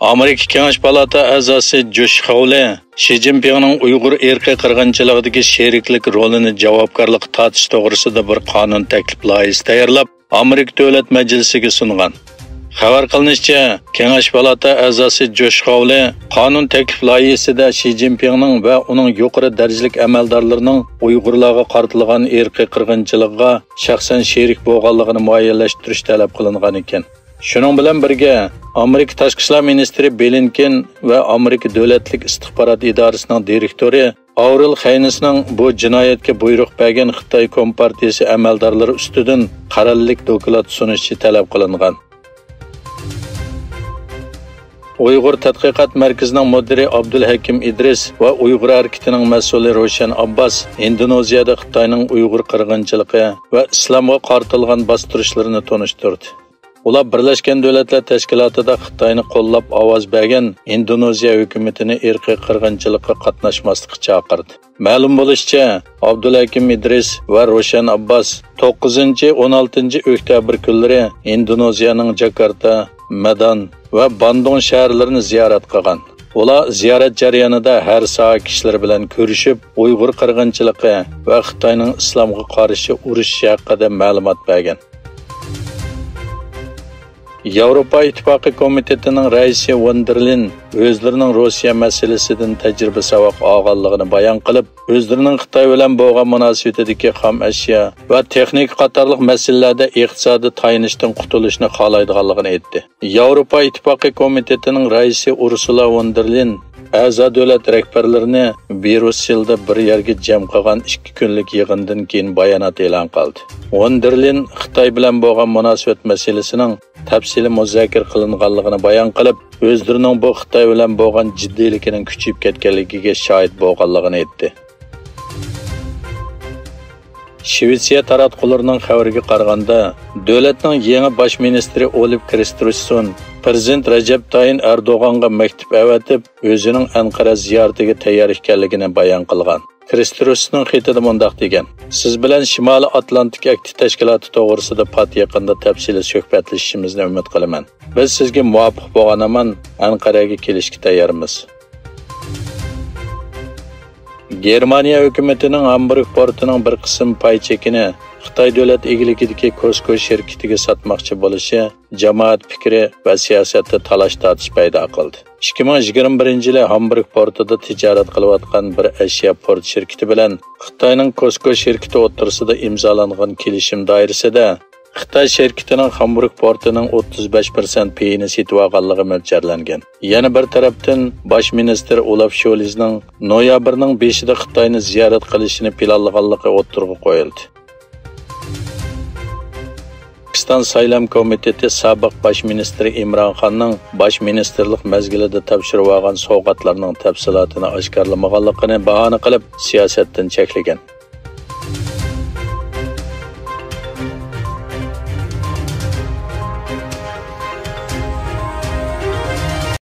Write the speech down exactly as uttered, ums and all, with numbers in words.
ئامېرىكا كېڭەش پالاتا ئەزاسى جوش خاۋلى شى جىنپىڭنىڭ ئۇيغۇر ئىرقىي قىرغىنچىلىقىدىكى شېرىكلىك رولىنى جاۋابكارلىققا تارتىش توغرىسىدا بىر قانۇن تەكلىپ لايىھىسى تەييارلاپ، ئامېرىكا دۆلەت مەجلىسىگە سۇنغان. خەۋەر قىلىنىشىچە، كېڭەش پالاتا ئەزاسى جوش خاۋلى قانۇن تەكلىپ لايىھىسىدە شى جىنپىڭنىڭ ۋە ئۇنىڭ يۇقىرى دەرىجىلىك ئەمەلدارلىرىنىڭ ئۇيغۇرلارغا قارىتىلغان ئىرقىي قىرغىنچىلىقىغا شەخسەن شېرىك بولغانلىقىنى مۇئەييەنلەشتۈرۈش تەلەپ قىلىنغان ئىكەن. شۇنىڭ بىلەن بىرگە، ئامېرىكا تاشقى ئىشلار مىنىستىرى بلىنكېن ۋە ئامېرىكا دۆلەتلىك ئىستىخبارات ئىدارىسىنىڭ دىرېكتورى ئاۋرېل خەينىسنىڭ بۇ جىنايەتكە بۇيرۇق بەرگەن خىتاي كومپارتىيىسى ئەمەلدارلىرى ئۈستىدىن قەرەللىك دوكلات سۇنۇشى تەلەپ قىلىنغان. ئۇيغۇر تەتقىقات مەركىزىنىڭ مۇدىرى ئابدۇلھەكىم ئىدرىس ۋە ئۇيغۇر ھەرىكىتىنىڭ مەسئۇلى روشەن ئابباس ھىندونېزىيەدە خىتاينىڭ ئۇيغۇر قىرغىنچىلىقى ۋە ئىسلامغا قارىتىلغان باستۇرۇشلىرىنى تونۇشتۇردى. ئۇلار بىرلەشكەن دۆلەتلەر تەشكىلاتىدا خىتاينى قوللاپ ئاۋاز بەرگەن ھىندونېزىيە ھۆكۈمىتىنى ئىرقىي قىرغىنچىلىققا قاتناشماسلىققا چاقىردى. مەلۇم بولۇشىچە، ئابدۇلھەكىم ئىدرىس ۋە روشەن ئابباس توققۇزىنچى، ئون ئالتىنچى ئۆكتەبىر كۈنلىرى ھىندونېزىيەنىڭ جاكارتا، مەدان ۋە باندۇڭ شەھەرلىرىنى زىيارەت قىلغان. ئۇلار زىيارەت جەريانىدا ھەر ساھە كىشىلىرى بىلەن كۆرۈشۈپ، ئۇيغۇر قىرغىنچىلىقى ۋە خىتاينىڭ ئىسلامغا قارشى ئۇرۇشى ھەققىدە مەلۇمات بەرگەن. ياۋروپا ئىتتىپاقى كومىتېتىنىڭ رەئىسى ۋون دېر لېين ئۆزلىرىنىڭ روسىيە مەسىلىسىدىن تەجرىبە ساۋاق ئالغانلىقىنى بايان قىلىپ، ئۆزلىرىنىڭ خىتاي بىلەن بولغان مۇناسىۋىتىدىكى خام ئەشيا ۋە تېخنىكا قاتارلىق مەسىلىلەردە ئىقتىسادىي تايىنىشتىن قۇتۇلۇشنى خالايدىغانلىقىنى ئېيتتى. ياۋروپا ئىتتىپاقى كومىتېتىنىڭ رەئىسى ئۇرسۇلا ۋون دېر لېين ئەزا دۆلەت رەھبەرلىرىنى بريۇسسېلدا بىر يەرگە جەم قىلغان ئىككى كۈنلۈك يىغىندىن كېيىن بايانات ئېلان قىلدى. ۋون دېر لېين خىتاي بىلەن بولغان مۇناسىۋەت مەسىلىسىنىڭ تەپسىلىي مۇزاكىرە قىلىنغانلىقىنى بايان قىلىپ، ئۆزلىرىنىڭ بۇ خىتاي بىلەن بولغان جىددىيلىكىنىڭ كۈچىيىپ كەتكەنلىكىگە شاھىت بولغانلىقىنى ئېيتتى. شىۋېتسىيە تاراتقۇلىرىنىڭ خەۋىرىگە قارىغاندا، دۆلەتنىڭ يېڭى باش مىنىستىرى ئولىپ كرىستېرسون پىرېزىدېنت رەجەپ تايىپ ئەردوغانغا مەكتۇپ ئەۋەتىپ، ئۆزىنىڭ ئەنقەرە زىيارىتىگە تەييار ئىكەنلىكىنى بايان قىلغان. كرىستېرسوننىڭ خېتىدە مۇنداق دېگەن: «سىز بىلەن شىمالىي ئاتلانتىك ئەھدى تەشكىلاتى توغرىسىدا پات يېقىندا تەپسىلىي سۆھبەتلىشىشىمىزنى ئۈمىد قىلىمەن. بىز سىزگە مۇۋاپىق بولغان ھامان ئەنقەرەگە كېلىشكە تەييارمىز.» گېرمانىيە ھۆكۈمىتىنىڭ ھامبۇرگ پورتىنىڭ بىر قىسىم پاي چېكىنى خىتاي دۆلەت ئىگىلىكىدىكى كوسكو شىركىتىگە ساتماقچى بولۇشى جامائەت پىكرى ۋە سىياسەتتە تالاش-تارتىش پەيدا قىلدى. ئىككى مىڭ يىگىرمە بىرىنچى يىلى ھامبۇرگ پورتىدا تىجارەت قىلىۋاتقان بىر ئەشيا پورت شىركىتى بىلەن خىتاينىڭ كوسكو شىركىتى ئوتتۇرىسىدا ئىمزالانغان كېلىشىم دائىرىسىدە خىتاي شىركىتىنىڭ خامبۇرگ پورتىنىڭ ئوتتۇز بەش پىرسەنت پېيىنى سېتىۋالغانلىقى مۆلچەرلەنگەن. يەنە بىر تەرەپتىن، باش مىنىستىر ئولاف شولزنىڭ نويابىرنىڭ بېشىدا خىتاينى زىيارەت قىلىشىنى پىلانلىغانلىقى ئوتتۇرىغا قويۇلدى. پاكىستان سايلام كومىتېتى سابىق باش مىنىستىرى ئىمران خاننىڭ باش مىنىستىرلىق مەزگىلىدە تاپشۇرۇۋالغان سوۋغاتلارنىڭ تەپسىلاتىنى ئاشكارىلىمىغانلىقىنى باھانە قىلىپ، سىياسەتتىن چەكلىگەن.